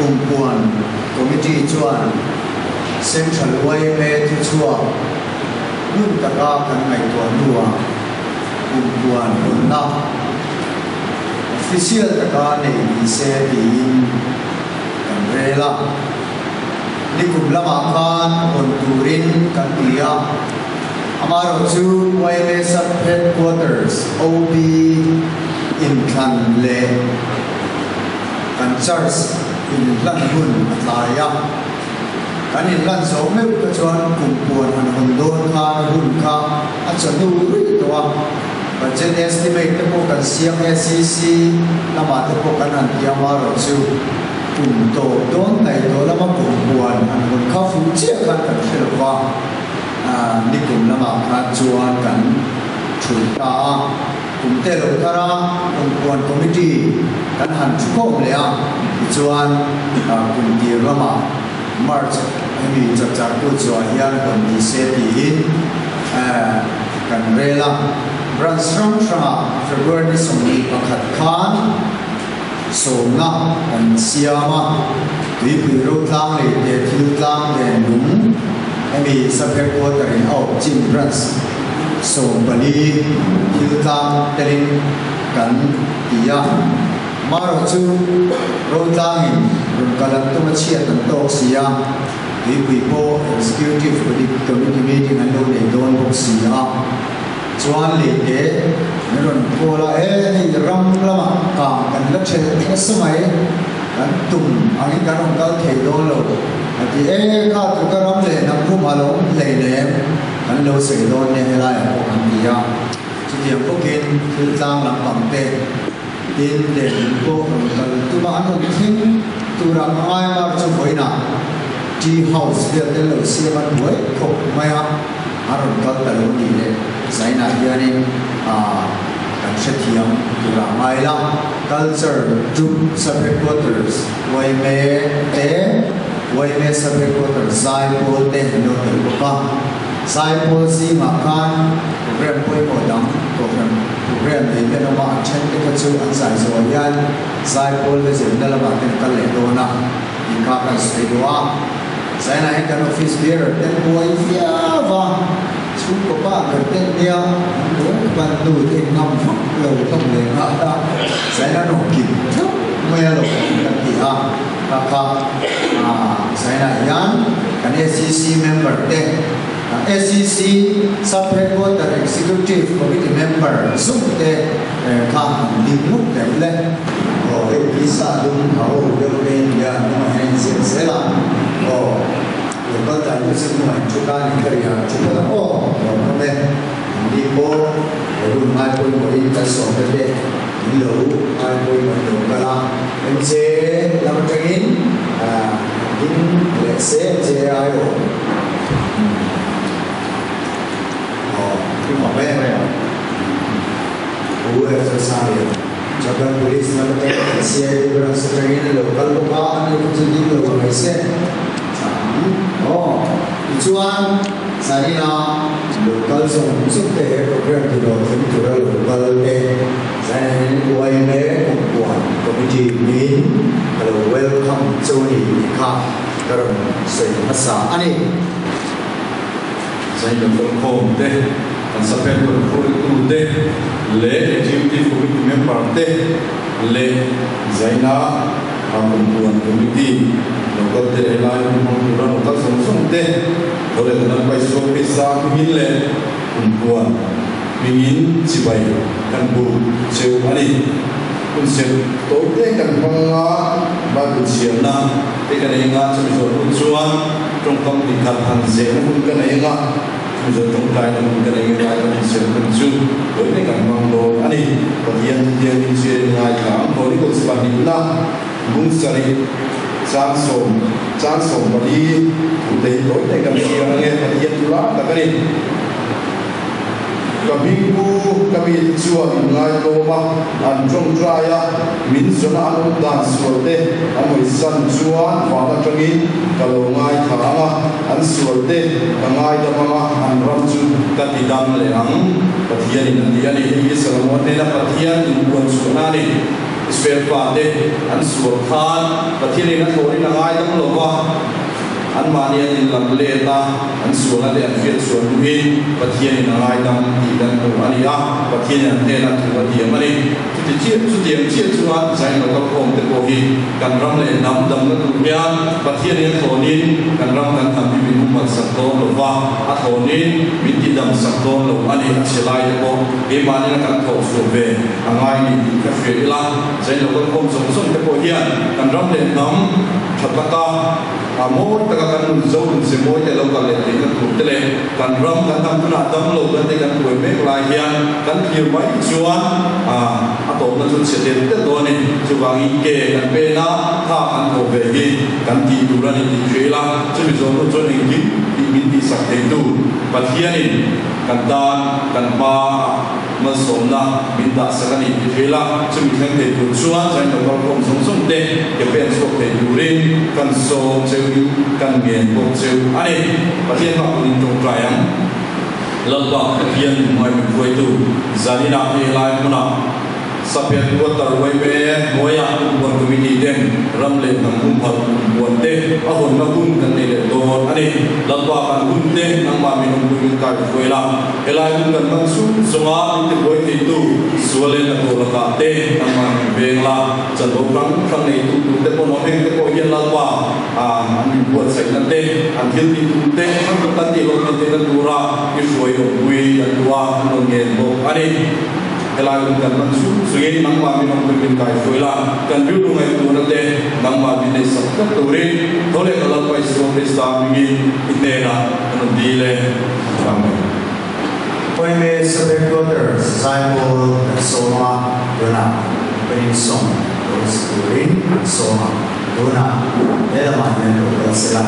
Kumpuan Committee chuan Central yma thuchhuak ngun taka kan ngaihtuah hnuah Kumpuan hawnna official taka nei ni se tiin kan rel a. Nikum lamah khan hawn turin kan ti a, amaherawhchu yma Sub-Headquarters, OB, inthlan leh kan Church inhlan hun a tlai a. Kan inhlan zawh meuh te chuan kum puan han hawn dawn khan hun kha a chawhnu ruih tawh a. Budget estimate te pawh kan siam SEC lamah te pawh kan han ti amaherawhchu kum tawp dawn hnaih tawh lama kum puan han hawn kha fuh chiah khan kan hre lo va, nikum lamah khan chuan kan thulh ta a. Kum te lo thar a, kum puan committee kan han thu khawm leh a, tichuan kum tir lamah March hemi chapchar kut zuah hian hawn ni se tiin kan rel a. Branch hrang hrangah February ni 21 khan sawmna kan siam a, tuipui ro tlang lei te thil tlang len lung hemi sub headquarter in a awp chin branch 14 thil tlang telin kan ti a. Marawh chu ro tlangin rawn kal an tum a chhiat an tawk si a, tuipui pawh executive committee meeting an lo nei dawn bawk si a. Chuan leite min rawn call a, e hei ram lamah kang kan la ṭhelh nasa mai, kan tum angin kan rawn kal thei dawn lo a ti. E kha chu ka ram leh hnam hum a lo awm hleinem, kan lo sawi dawn nia helaiah pawh kan ti a. Chutiang bawkin thil tlang lampang te tin leh min pawh rawn kal tum a, an rawn thleng turah ka ngai mar chu vawiinah tea house vel te lo siam an buai khawp mai a. A rawn kal ta lo nih leh Zainah hianin kan hrethiam turah ngai la. Culture Group Sub-Headquarters yma te, yma Sub-Headquarters Zaipawl te an lo tel bawk a. Zaipawl zingah khan program pawimawh dang program program nei te an awm a, an then te kha chu an zai zawh hian Zaipawl te zirna lamah te an kal leh dawn a tih kha kan sawi duh a. Zainah hian kan office bearer ten buai viau a, chhungkaw pa ber ten nia an buai khawp a, nu te in ngam vak lo hlawm leh nghal a, Zainah an awm kim theuh mai a lo kan ti a, kha kha Zainah hian kan SEC member te, SEC Sub Headquarter Executive Committee member zung te kha an ding lawk deuh le. Aw hei pisa dum a aw deuh te nia an hnungah hian in ziak zel a, aw local dai chu chu hnungah in thu ta ni ka ria thu phawt ang aw lawm awm e, an ni pawh he hun ngai pawimawh in kan sawm te te in lo ngai pawimawh in lo kal a, MJ lam atangin an ding leh se MJ ai aw aw awm e. Pu Efsasarian, Chakan Police lam atangin kan CID branch atangin a lo kal bawk a, a ni kha chu ding lo mai se. Aw, tichuan Zarina lo kal zawng zawng te he program ti lo thleng tura lo kal te Zarina hian yma Kumpuan Committee min ka lo welcome cho a ni tih kha ka rawn sawi hmasa a ni. Zain lo kal khawm te, kan sapel rawn hruaitu te leh Executive Committee member te leh Zaina Kumpuan Committee lo kal te leh helai hun hmang tura lo kal zawng zawng te tho leh kan an paisuak pisa hmingin leh Kumpuan hmingin chibai kan buk cheu a ni. Hun serh tawi te kan hmang a, Bible chhiarna te kan ei anga chumi zawh hun chuan tawngkam hnih khat han zehna hun kan ei anga chumi zawh tawngtaina hun kan ei ngai kan inserh hun chu tawi te kan hmang dawn a ni. Pathian chu tiangin chiain ngaithla ang Chronicles pahnihna bung sarih chang sawm chang 14 thu te hi tawi te kan chhiar ange Pathian chu lar tak a ni. Ka hmingpu ka mite chuan in ngaitlawm a, an tawngtai a, min zawna an awm dan sual te an hawisan chuan van atangin ka lo ngaithla ang a, an sual te ka ngaidam ang a, an ram chu ka ti dam leh ang, Pathianin a ti a ni. Hei hi Solomon hnena Pathian inpuan chhuahna a ni. Israel fate an sual khan Pathianin a thlawhin a ngaidam lo va, anmahni an inlam let a, an sualna te an hriat chhuah hnuin Pathianin a ngaidam tih kan hmu a ni a, Pathianin an hnenah thu a tiam a ni. Chuti chiah, chutiang chiah chuan Zain local home te pawh hi kan ram leh hnam damna tur hian Pathianin a thlawnin kan ram kan hnam hi min humhalh sak dawn lo va, a thlawnin min ti dam sak dawn lo a ni. A chhe lai te pawh keimahnin a kan thawh chhuah ve a ngai ni tih ka hria ila, Zain local home zawng zawng te pawh hian kan ram leh hnam tha taka, A mawi taka kan nun zo nun ze mawi te lo kal leh theihna tur te leh kan ram kan hnam tunah dam lo kan te kan buai mek lai hian kan thlir mai chuan a tawpna chu chhe tel tel dawn a ni. Chuvangin ke kan pen a, tha kan thawh ve hi kan tih tur a ni tih hria ila, chumi zawh hnu chuan engkim tih min tihsak theitu Pathianin kan tan kan hma a Malsawmna min dah sak a ni tih hria ila, chumi thleng thei tur chuan Zain local khawm zawng zawng te ke pen chhuak thei turin kan sawm cheuhin kan ngen bawk cheu a ni. Pathian hma kunin tawngtai ang. Lalpa Pathian hnuai min hruaitu zaninah hei helai hmunah Saphet Quarter Uaime hnuaiah Kumpuan Committee ten ram leh hnam humhalh kumpuan te a hawnna hun kan nei leh dawn a ni. Lalpa kan hun te nangmah min awmpui min kai hruai la, helai hun kan hman chhung zawnga min tibuai theitu sual leh hnathawh lakah te nangmah min veng la, chanvo hrang hrang neitu tur te pawh nawm heng te pawh hian Lalpa an min buatsaihna te, an thil tih tum te hrang hrang kan tih hlawhtlin theihna tura i hruai awmpui kan duh a, an rawn ngen bawk a ni. Helai hun kan hman chhung chungin nangmah min awmpui min kai hruai la, kan rilru ngaihtuahna te nangmah min nei sak tlat turin tho leh ka Lalpa Isua Krista hmingin i hnenah ka rawn dil e. Amen. Poime Sabbath Quarters Zaipawl kan sawm a, tunah opening song rawn sa turin kan sawm a, tunah he lamah hian lo kal sela.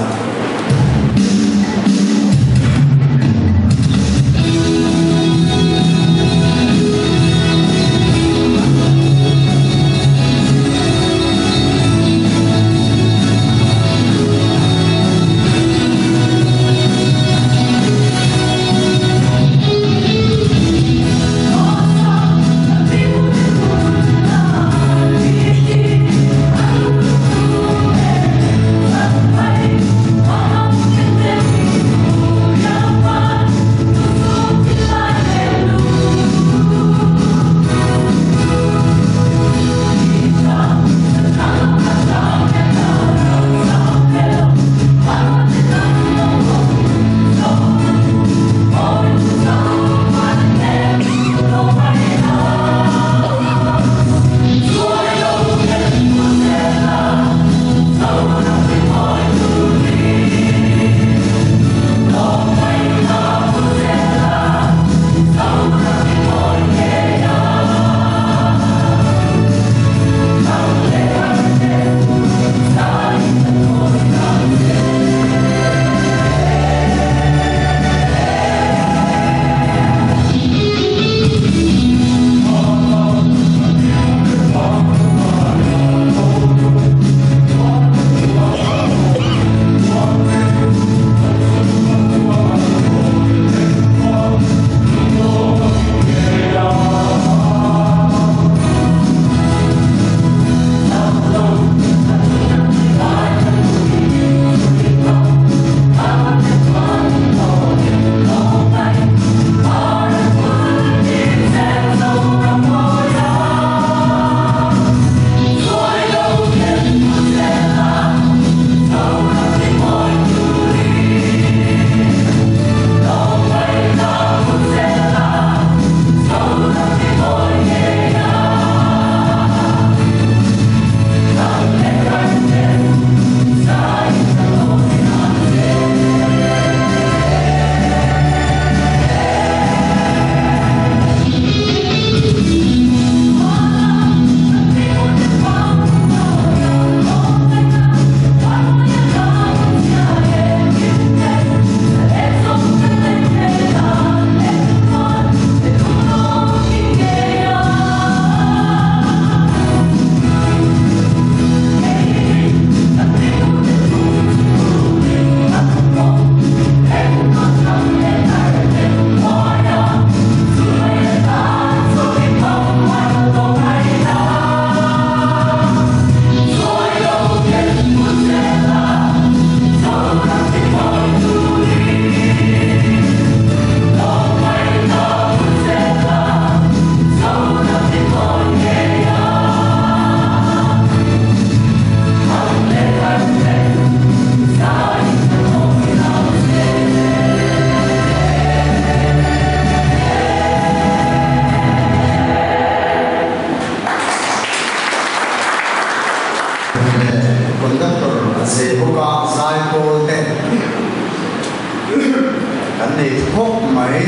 nei khawp mai.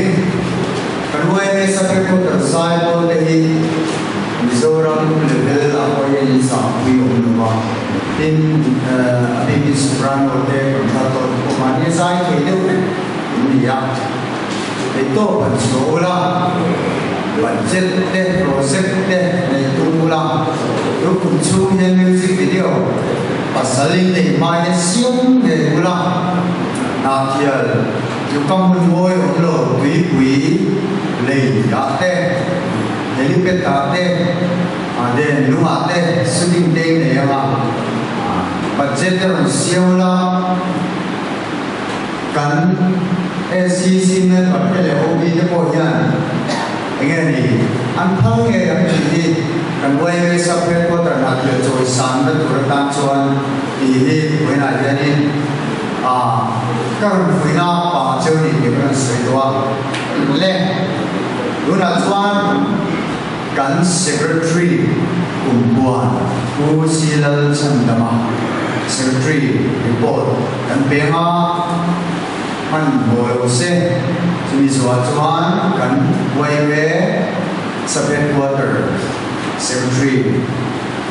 Kan yma Sub-Headquarter Zaipawl te hi Mizoram level ah pawh hian in zahpui awm lo va, tin a bikin soprano te contralto te pawh mahni a zai thei deuh vek in ni a. Theihtawp han chhuah ula, budget te project te nei tum ula, tu kum chhung hian music video pasal in nei hmai te siam ngei ula, Hnahkhial tluka hmun mawi awm lo tuipui lei ah te, helipad ah te, den lung ah te shooting te in nei anga budget te rawn siam ula, Kan SCC member te leh OB te pawh hian enge ni an phal ngei ang tih hi kan yma Sub Headquarter hna thil chawi sanna tur atan chuan tih hi vawiinah hianin ka rawn fuihna pa cheu ni tih ka rawn sawi tawh a. Le tunah chuan kan Secretary Kumpuan Pu Silal Chhandama Secretary report Kan peng a, hman haw lo se, chumi zuah chuan kan yma Sub-Headquarter Secretary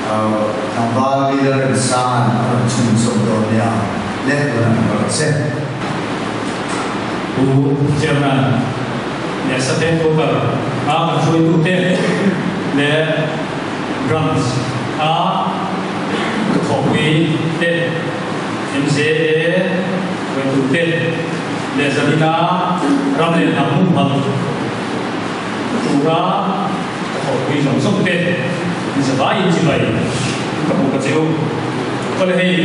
tlangval Leader Remsanga'n a rawn chhunzawm dawn nia le tun an rawh se. Pu Chairman leh Sub-Headquarter a kan hruaitute leh Branch a ka thawhpui te, MJA hruaitute leh Zanina ram leh hnam humhalh tura ka thawhpui zawng zawng te inzavaiin chibai ka hmu ka cheu. Kawle hei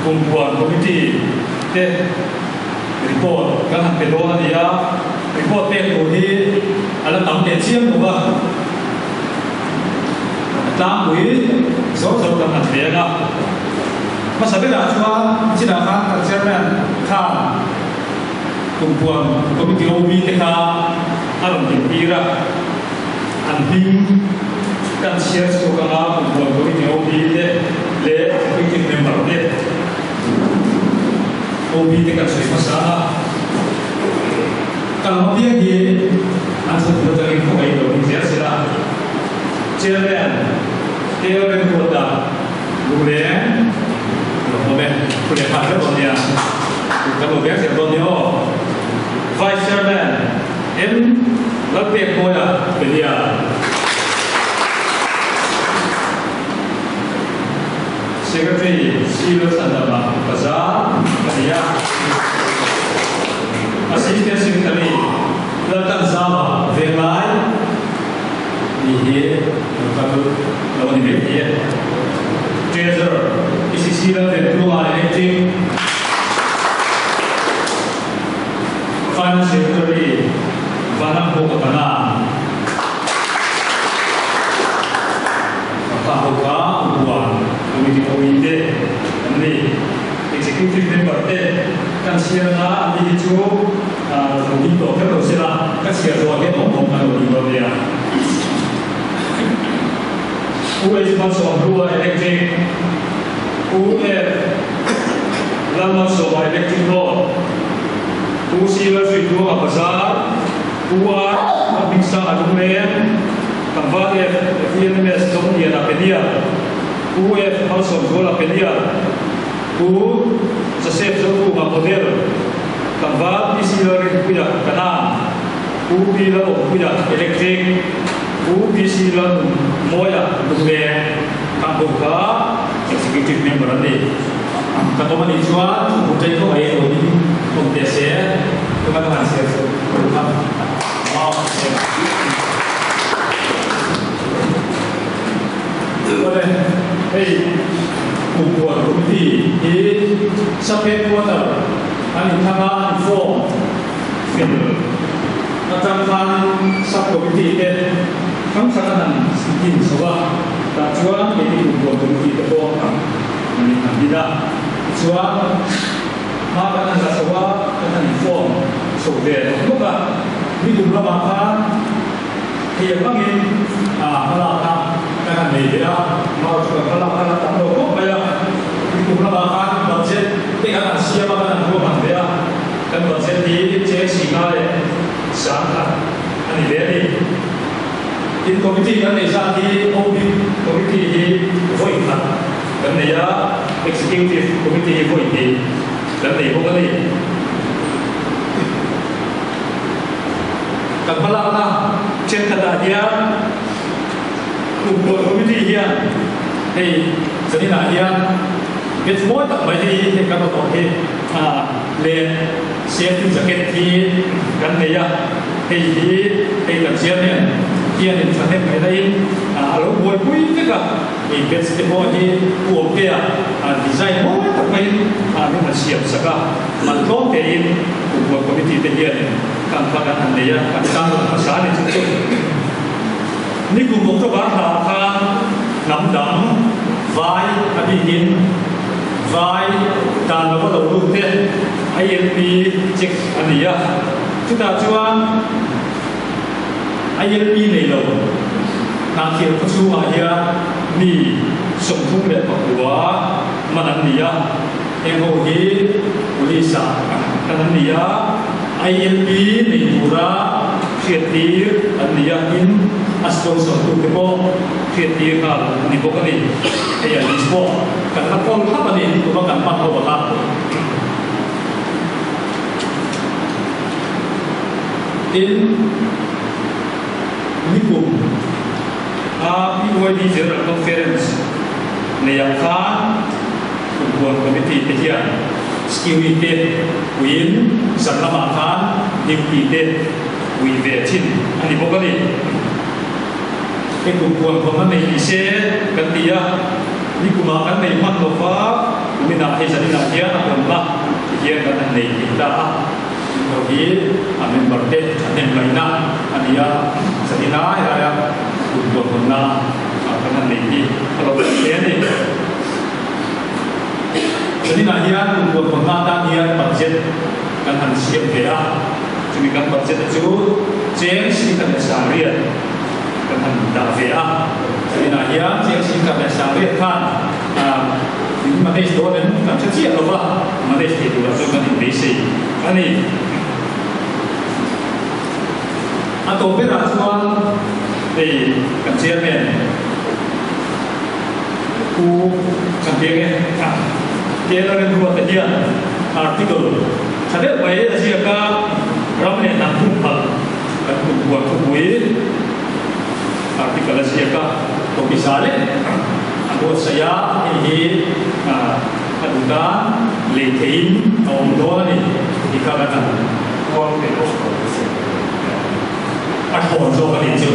Kumpuan Committee te report kan han pe dawn a ni a, report pek tur hi a la tam teh chiam lo va, a tlangpui zawk zawk kan han pe ang a. Hmasa berah chuan chinah khan kan Chairman khan Kumpuan Committee OB te kha a rawn intir a, an hming kan chhiar chhuak anga Kumpuan Committee OB te leh Executive Member te OB te kan sawi hmasa a, kan lam apiang hi an chhunpui atangin khawngaih lo ni zel sela Chairman Chairman Ruata Luleng lo awm e, thu leh nghal zel dawn nia, kan lo veng zel dawn nia aw. Vice Chairman M Lalpekmawia pe nia. Secretary C Lalchhandama Bazar ka ni a, Assistant Secretary Laltanzama Venglai. Ni hi lo kal lo a ni mai thei e. Treasurer, ECC Lalventu a Electric, Finance Secretary Vanramhawka Kana, Pahoka Upuan Committee Awite an ni. Executive Member te kan chhiar anga an ni hi chu lo ding tawh kher lo sela ka chhiar zawh hian awm awm kan lo ding dawn nia. U H Malsawmhlua Electric, U F Lalmalsawma Electric Road, U C Lalhruitluanga Bazar, U R Hmingsanga Lungleng, Tlangval F VNMS Dawmliana Penial, U F Malsawmzuala Penial, Pu Joseph Zokunga Model, Tlangval PC Lalrinpuia Kanan, Pu Pi Lalawmpuia Electric, Pu PC Lalnunmawia Lungveng, kan ho kha Executive Member an ni. Kan awm a nih chuan thu ṭei khawp a eng loin awm teh se, tunga ka han share chu kha Awle, hei Kumpuan Committee hi Sub Headquarter an inthlang a, an form fel atang khanin Sub Committee te hrang hrang an han din chho a, tah chuan keini Kumpuan Committee te pawh an inthlang din a, tichuan hma kan han la chho a, kan han inform chho ve nawk nawk a, nikum lamah khan Hei avangin hmalakna kan han nei ve a, mau chu kan hmalakna la tam lo khawp mai a, nikum lamah khan budget te kan han siam a, kan han ruahman ve a, kan budget hi cheng si nga Committee kan neih zat hi OB Committee hi vawi khat kan nei a, Executive Committee hi vawi hnih kan nei bawk a ni. Kan hmalakna thenkhatah hian Kumpuan Committee hian hei zaninah hian batch mawi tak mai hei hi kan rawn awrh hi leh safety jacket hi kan nei a, hei hi hei kan chairman hianin thahnem ngaihna in a lo buaipui vek a, hei batch te pawh hi Pu Awmtea design mawi tak maiin min han siam sak a, man tlawm tein Kumpuan Committee te hianin kan kha kan han nei a, kan tan rawn hmasa a ni chu chu. Nikum October hla khan hnam dang vai a bikin vai dan lova lo lut te ILP check a ni a, chutah chuan ILP nei lo Hnahthial khaw chhungah hian mi 39 man an ni a, heng ho hi police ah kan an ni a. ILP nei tura hriattir an ni a, tin a sponsor tute pawh hriattir nghal a ni bawk a ni. Hei a list pawh kan la kawl thlap a ni, tuma kan hman ho ang a. Tin, nikum a PYD General Conference neiah khan Kumpuan Committee te hian Security te puiin zan lamah khan duty te pui ve thin a ni bawk a ni. Hei kumpuan hawnna nei ni se kan ti a, nikumah kan nei hman lo va, kuminah hei zaninah hian a hawnna ti hian kan han nei thei ta a, chu hi a member te thahnem ngaihna a ni a, zanin ai aia kumpuan hawnna kan han nei hi a lo ṭha hle a ni. Zaninah hian kumpuan hawnna atan hian budget kan han siam ve a, chumi kan budget chu cheng 18,000 kan han dah ve a. Zaninah hian cheng 18,000 khan min manage dawn em kan hre chiah lo va, manage thei turah chuan kan inbeisei a ni. A tawp berah chuan hei kan chairman. Pu Chantiange a Kela Remruata hian article tha deuh mai a ziak a, ram leh hnam humhalh kan kumpuan thupui article a ziak a, copy za leh a buatsaih a, hei hi a duh tan lei theihin a awm dawn a ni tih kha kan han puang ve bawk. A thawn zawk a nih chu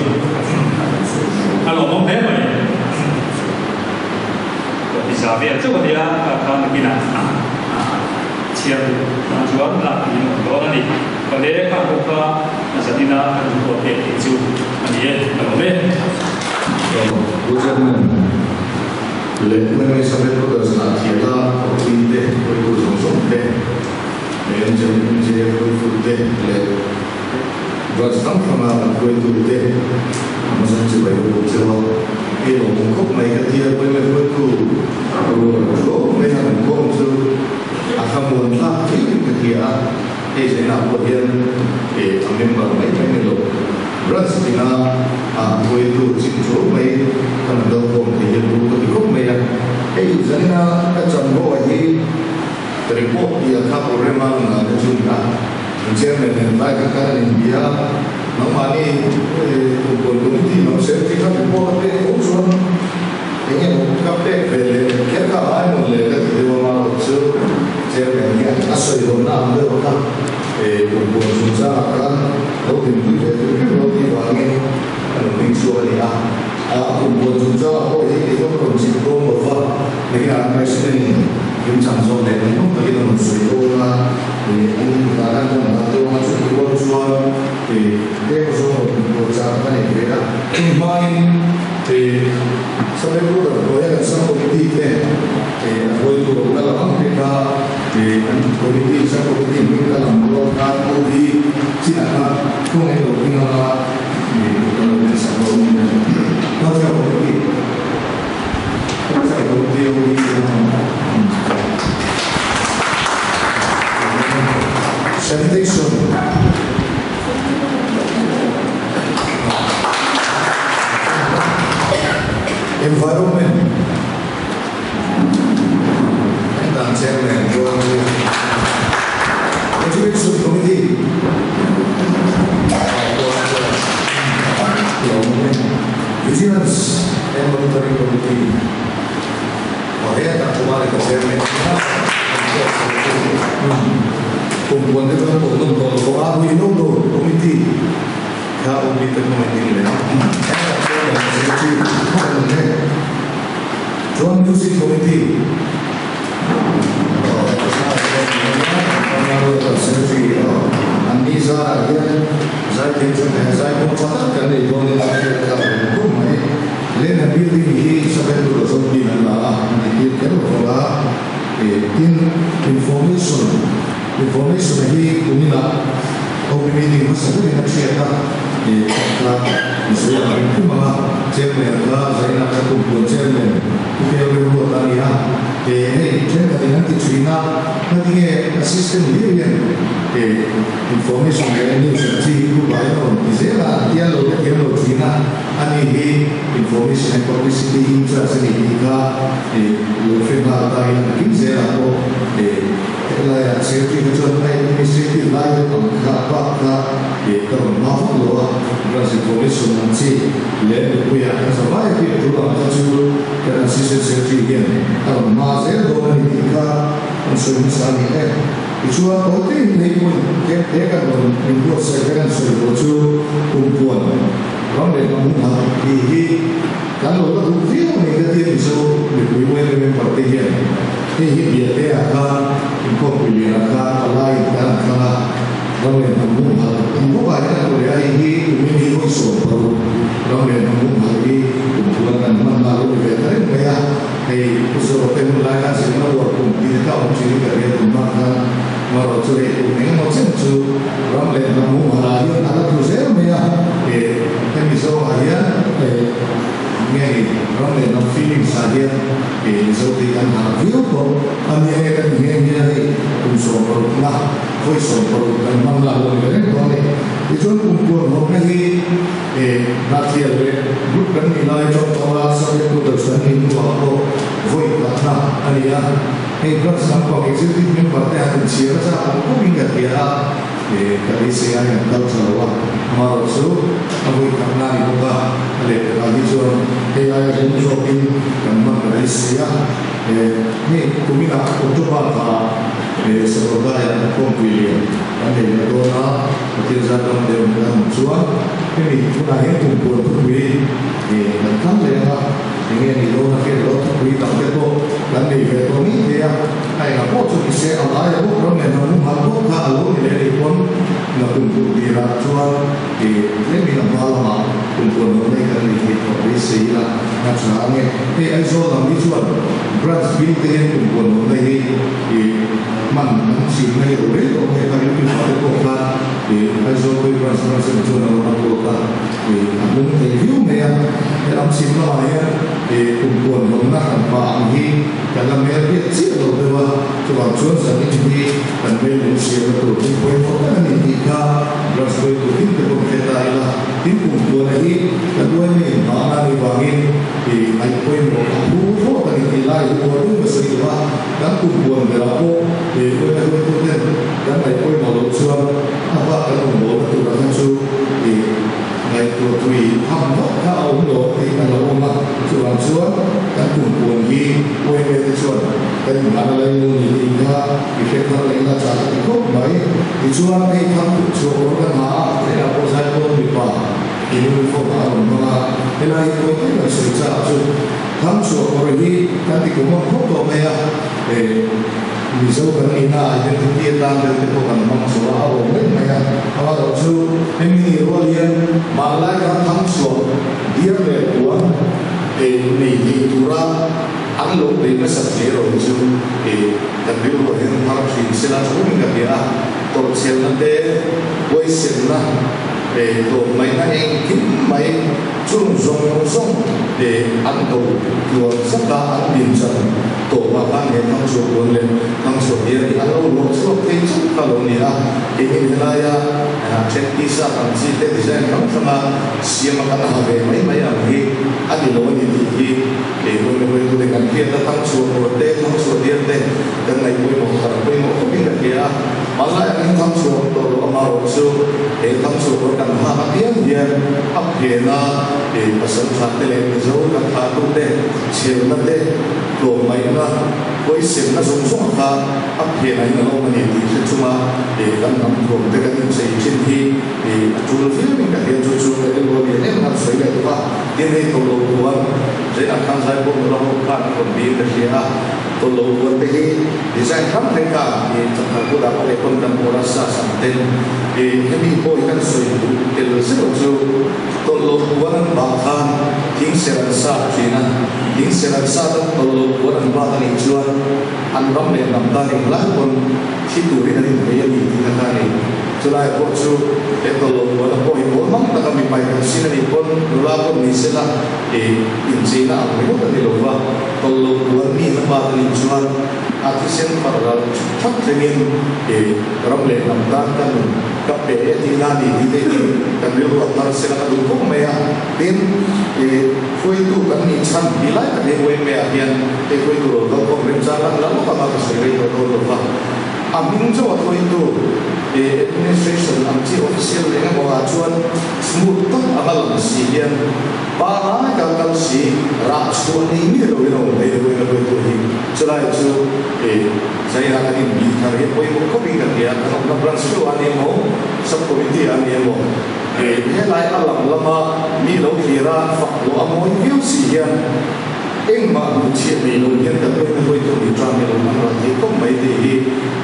a lawmawm hle mai. Ka ti za vel chauh a nia, ka kha nakinah chhiar duh tan chuan lak niin a awm dawn a ni. Pale kha pawh kha zanina kan report pek tih chu a ni e, ka lawm e. Pu Chairman leh Pu Elizabeth Headquarters ah thiata thawkpui te, hruaitu zawng zawng te, MJ hruaitu te leh Branch hrang hranga kan hruaitute a hmasa chibai ho bawk cheu a, hei lawmawm khawp mai ka tia Pawimawh hruaitu rual tlawm mai han kawm chu a thlamuan thlak thei ka tia a, hei zainah pawh hian a member mai mai ni lo Branch tina a hruaitu chin tlawm mai kan han dal khawm thei hian ru ka ti khawp mai a, hei zaina ka chanvo hi report tih a kha programme a ngah te chu ni a. Chairman nen tlai kha khan an inbia a, nangmahni kumpuan committee lam safety kha report a pek tho chuan eng emaw ka pek ve leh kher kha a ngai mawn le ka ti deuh a, marawh chu Chairman hian a sawi hawnna ang deuh kha kumpuan chungchangah khan lo dinpui ve hrim hrim lo tih vangin a rawn ding chhuak a ni a, a kumpuan chungchangah pawh hi kei ka rawn chik dawn lo va, nakinah an president in kimchang zawk leh ngaihnawm takin a rawn sawi dawn a. Sanitation. Environment dan chairman Joan Education Committee Vigilance and Monitoring Committee Ohia kumari ka chairman kumpuan de ko nung to ko a hui no no committee ka umi te committee le Joan Music Committee an ni za hian zai thei chu zai pawh tha tak kan nei dawn in ka kum mai len a building hi saben tu zo bin an la a ni tir ker lo la tin information information hi kumina open meeting ma sa ni na chia ta e ka zo a rin kuma chairman ka zaina ka kum pun chairman ku ke lo lo ta ni a e hei chen ka din ti china na ti nge assistant hi hian e information le news chi ku ba yo ti zela ti lo le lo china ani hi information and publicity in charge ni hi ka e lo fe ma ta hi kin zela ko e la ya secretary ka chuan administrative lai ang kha pa kha e ka ma fa lo a branch information an chi le puya kan sa vai ki tu la ka chu kan assistant secretary hian a ma zel do ani ti kha an sui sa ni e i chuan to ti nei pun ke te ka don in bu se kan sui bo chu kum puan ram le ma mun ha hi hi kan lo la du viu ni ka ti mi so mi pui we me parte hian he hi bia te a kha in ko pui le ka alai kan kha ram le ma mun ha kum ko ba ya ko le ai hi mi mi ho so pro ram le ma mun ha hi kum puan kan man na lo ve ta re ya hei zo te mun lai ka sin na lo kum ti ka om chi ka re tum ma kha ma ro chu re kum eng mo chen chu ram le ma mun ha hi ala tu se me ya e he mi zo ha ya e nge ram le na feeling sa hian e zo ti kan ha viu ko ani he kan nge nge hei kum so pro na voi so pro kan man la lo ni re to ni ti chon kum ko ho na hi e na thial le group kan ni lai chong to la sa ke tu da san ni tu ko voi ka na ani ya hei branch lam pang executive member te han chiar cha ang ko ming ka tia e ka ri se ai an kal chawa ma ro chu a voi ka na ni ba le ka hi chuan hei ai rin zo in kan man ka ri se ya e ni kumina october ka e sarodaya na kom pui kan nei la do na patil za kam de kan chuan hemi tuna hian tum puan thupui e kan kan le a enge ni do na ke lo thupui tak te to kan nei ve to ni te a ai na po chu ni se a lai bo ram ne na mu ha bo kha a lo ni le ni pon na kum pu ti ra chuan e le mi na ba la ma kum puan no nei kan ni thei to ri se la na cha nge hei ai zo lam ni chuan branch bill te hian kum puan no nei hi e man an chin na hi ro re to he ka ri pi fa te ko kha e ai zo koi branch branch chuan a lo na ko ka e a hung thei viu mai a he lam chin la ma hian e kum puan no na kan pa ang hi kan la mel biak chiah lo deuh a chuan chuan zan in hi kan mel lung siam na tur tin pawimawh tak a ni tih kha branch koi tur tin te pawh hre ta ila tin kum puan a hi kan uai mai in hma na ni vangin e ai pawimawh a phu thlawt a ni tih lai hi uar deuh ka sawi lo a kan kum puan berah pawh e uai na hruai tu ten kan ai pawimawh loh chuan a bak kan awm bawl na tur ah khan chu e ngai tur tui tham vak kha a awm lo tih a lo awm a chuvang chuan kan kum puan hi uai me te chuan kan inhmana lai lu ni tih kha i hre thar leh ila chah ka ti khawp mai tichuan hei tham chhuah kawr kan ha a hei pawh zai dawn mipa in uniform a rawn hmang a helai hi pawi tak kan sawi chah chu tham chhuah kawr hi kan ti kum ang khawp tawh mai a e Mizo kan nihna identity atan deuh te pawh kan hmang chho a a awm reng mai a amaherawh chu hemi ni rual hian hmanlai khan tham chhuah diar leh puan e nei thei tura an lo bei nasa hle ro hi chu e kan rilruah hian phar thin se la thu in ka hria a tawrhchhelna te huaisenna e tlawmngaihna engkim mai chung zawng zawng e an do tluan zaka an pinchan tawpah khan he thangchhuah puan leh thangchhuah diar hi an lo luah chhuak thei chauh kha lo ni a keini helaia then tisa ang chi te design hrang hranga siama kan ha ve mai mai ang hi a ni lo a ni tih hi phena pasaltha te leh Mizo kan thlahtute chhelna te, tlawmngaihna, huaisenna zawng zawng kha a phenah in a lo awm a ni tih hre chunga kan hnam thuam te kan inchei thin hi a tul viauin ka hria. Chu chu ka rilru a lian em a sawi leh duh a, tin hei tawllo puan Zainah khan zaipawn nula ho khan a rawn biin ka hria a, tawllo puan te hi design hrang hrang kha chakthar bulah pawh leh pawn kan hmuh rasa sam ten hemi pawh hi kan sawi duh tel zeuh chu tawllo puan an bah khan thing ser an sat thin a, thing ser an sat a tawllo puan an bak a nih chuan an ram leh hnam tan englai pawn thi turin an inthei a ni tih na kha a ni. Chulai pawh chu he tawllo puan a pawh hi mawl mang taka mipai kan sin a nih pawn nula pawn ni sela ih incheina ang ringawt a ni lo va, tawllo puan mi na bat a nih chuan a thisen farh ral that thlengin ih ram leh hnam tan ka nun ka pe e tihna a ni tih te hi kan rilru a thar sela ka duh khawp mai a. Tin, ih hruaitu kan nih chhan ti lai tak hi yma ah hian hei hruaitu lo kal khawm remchang an la lawk anga ka sawi rei tawh dawn lo va. A hming chauh a hruaitu ih administration ang chi official eng emaw ah chuan smooth tak anga lang si hian pangai kal kal si rah chhuah nei miah loin a awm thei deuh in a hruaitu hi chulai chu ih zaina kan inbih thar hi a pawimawh khawpin ka hria kan awmna branch theuh ah a ni emaw sub committee ah a ni emaw ih helai a lang lama mi lo thlir a fak loh a mawi viau si hian Engmah hmuh chhiat nei lo hian kan hruaina hruaitu nih tan ni lo hman ral thei khawp mai tih hi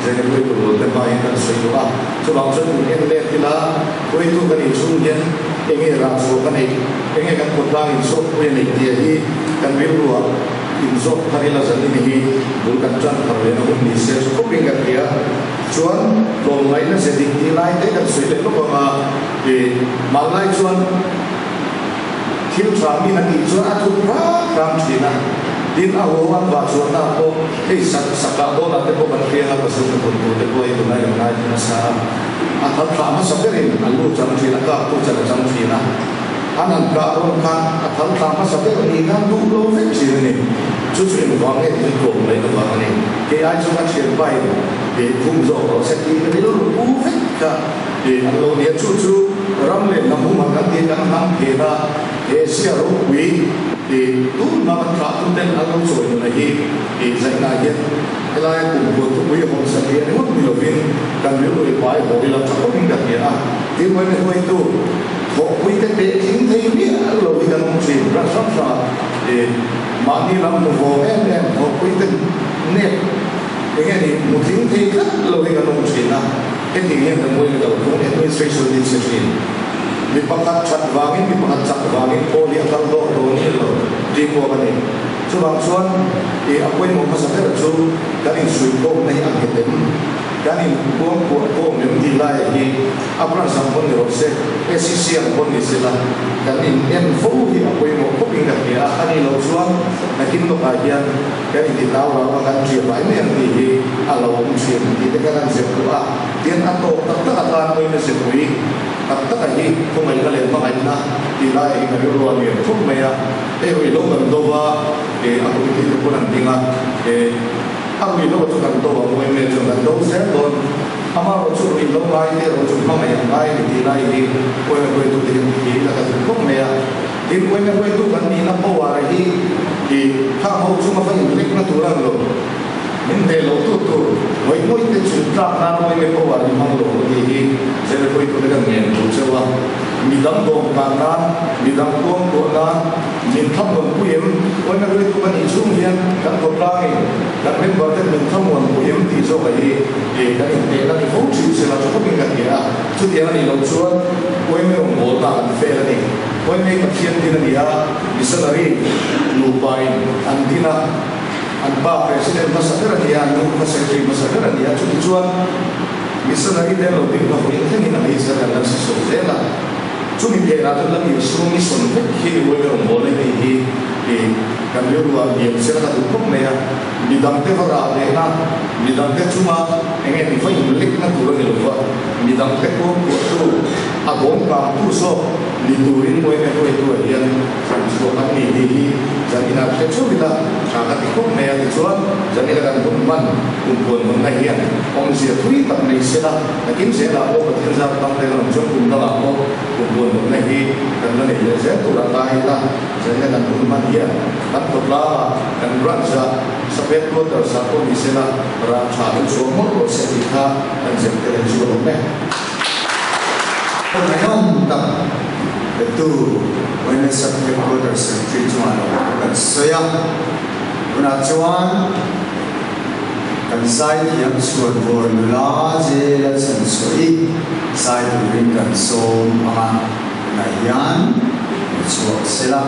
Zaina hruaitu rual te hmain kan sawi duh a. Chuvang chuan min en let ila, hruaitu kan inchhung hian enge rah chhuah ka neih, enge kan khawtlang inzawt pui a neih tia hi kan rilruah inzawt thar ila zanin hi bul kan tan thar leh na hun ni se chu khawpin kan hria. Chuan tlawmngaihna ze dik tih lai te kan sawi leh lawk ang a, hmanlai chuan, Thil tha min a tih chuan a thup hrang hrang thin a, tin a haw an vah chuanna pawh hei sak sakah dawnah te pawh kan hriang a, pasal ka tawn tur te pawh hei tunlai kan ngai thin nasa a, a thal thlah hmasa berin a lu chang thin a, kak tu chan a chang thin a, an han kah rawn khan a thal thlah hmasa ber nih khan duh lo vek thin a ni, chu chu engvang nge tih tlawm mai ka vang a ni, kei ai chuan a thianpa in phum zawk rawh se tih rilru pu vek kha. Tih an lo nia. Chu chu ram leh hnam humah kan tih kan hnam phen a, Asia ropui tih tun hma kan thlah tu ten an lo chawi nuna hi tih zaihna hian helaia kum huan thupui a hawn sak hi a ni ngawt ni lovin kan rilru i pai haw ila tha khawpin ka hria a. Tin Weme hruaitu thawhpui te teh tling thei miah lo hi kan awm thin. Ran hrang hrangah mahni lam hmu vawng em em thawhpui te nep enge ni hmu tling thei tlat lo hi kan awm thin a. Hetiang hian kan ngawi lo thung administration hi chhe thin. Mi pakhat that vangin mi pakhat chak vangin pawl hi a kal dawk dawn hi lo tih pawh a ni. Chuvang chuan i a pawimawh hmasa ber chu kan insuihkhawmna hi a nghet em? Kan inkuangkuah khawm em tih laiah hi a branch ang pawn ni rawh se, SEC ang pawn ni se la, kan in en fo hi a pawimawh khawpin ka hria a, a nih loh chuan nakin lawkah hian Kan inti tau lo a, kan ṭiah mai mai ang tih hi a lo awm ṭhin tih te khan an zep duh a. Tin, a tawp tak tak atan pawhin a zepui tak taka hi khawngaihna leh hmangaihna tih laiah hi ka rilru a lian thup mai a. Hei ruih lo kan do va, a committee te pawn an ding a, a ruih lo chu kan do a, Muaime chuan kan do zel dawn. Amaherawh chu ruih lo ngai te erawh chu hmangaih ang ngai a ni tih lai hi Muaime hruaitute hian thi ila ka duh khawp mai a. Tin, Uaina hruaitu kan nihna power hi i khang ho chunga va inlekna tur a ni lo. Min hneh loh tu tur ngawih ngawih te chung tlak nan Uaina power hi hmang lo tih hi Zela hruaitute kan ngen tur cheu a. Midang dawm kan nan, midang tuam tuah nan min thlamuan pui em? Uaina hruaitu kan nih chhung hian kan khawtlangin kan member ten min thlamuan pui em tih zawk a hi kan intehna ni fo thin sela tha khawpin ka hria a. Chutiang a nih loh chuan Uaina rawngbawlna an fel a ni. Huaimei Pathian din a ni a, missionary nupain an din a, an pa president hmasa ber a ni a, an nu kha secretary hmasa ber a ni a, chuti chuan missionary te an lo din kha vawiin thlengin a hmeichhe kan la chhe chho zel a, chumi phenah chuan la Isua mission vek hi Huaimei rawngbawlna hi hei hi kan rilruah lian sela ka duh khawp mai a, midangte va rah lehna, midangte chunga eng nge ni va inlekna tur a ni lo va, midangte kuangkuahtu, a dawngkangtu zawk, Ni turin Uaime hruaitu ah hian thlan chhuah kan ni tih hi Janina hre theuh ila tha ka ti khawp mai a. Tichuan, Janina kan hun hman kumpuan hawnna hian awmzia thui tak nei sela, nakin zelah pawh Pathian zar tam reng a awm chuan kum dangah pawh kumpuan hawnna hi kan la nei leh zel tur a ngai ila, zaina kan hun hman hian kan khawtlangah, kan branch-ah, Sub Headquarters-ah pawh ni sela rah tha lo chhuah mawlh rawh se tih kha kan zir tel ang chu a awm e. Ngaihnawm tak petu Women's Sub Headquarters Secretary chungah lo kan sawi a. Tunah chuan kan zaithiam chhuanvawr nula je Lalchhanchhuahi zai turin kan sawm ang a, tunah hian chhuak sela.